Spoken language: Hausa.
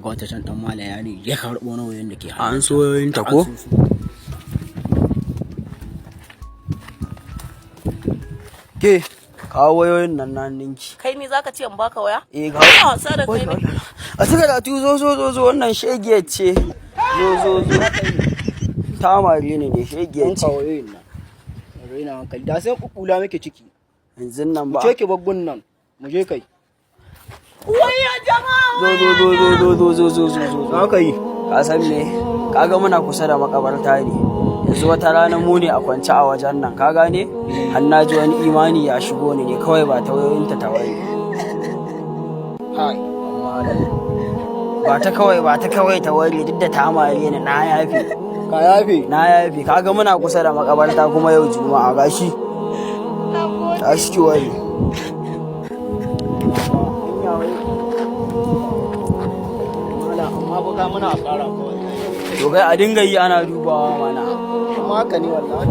Ga wata can, dan mala yari ya karɓo na wayoyin da ke An so wayoyin ta ko? An so su. Ke, kawo wayoyin nan na ninki. Kai ne zaka ce in baka waya? Eh, ga. Ina wasa da kai ne? A suka da tu, zo zo zo zo, wannan shegiyar ce. Zo zo zo. Ta mare ni ne, shegiyar An ce. kawo wayoyin nan. Raina hankali. Da sai kukula muke ciki. Yanzu nan Mu ba. ce ki baggun nan. Mu je kai. Waya jama'a. Zo zo zo zo zo zo zo zo zo. Za ka yi. Ka san me? Kaga muna kusa da makabarta ne. Yanzu wata rana mu ne a kwance a wajen nan, ka gane? Har na ji wani imani ya shigo ni ne kawai, ba ta wayoyinta ta wari. Hai. Amma da Ba ta kawai, ba ta kawai ta wari, duk da ta mare ni, na yafe. Ka yafe. Na yafe. Kaga muna kusa da makabarta kuma yau Juma'a gashi. Gashi ki wari. Mala, amma fa ka muna asara ko wallahi. To kai, a dinga yi ana dubawa mana. Amma haka ne wallahi.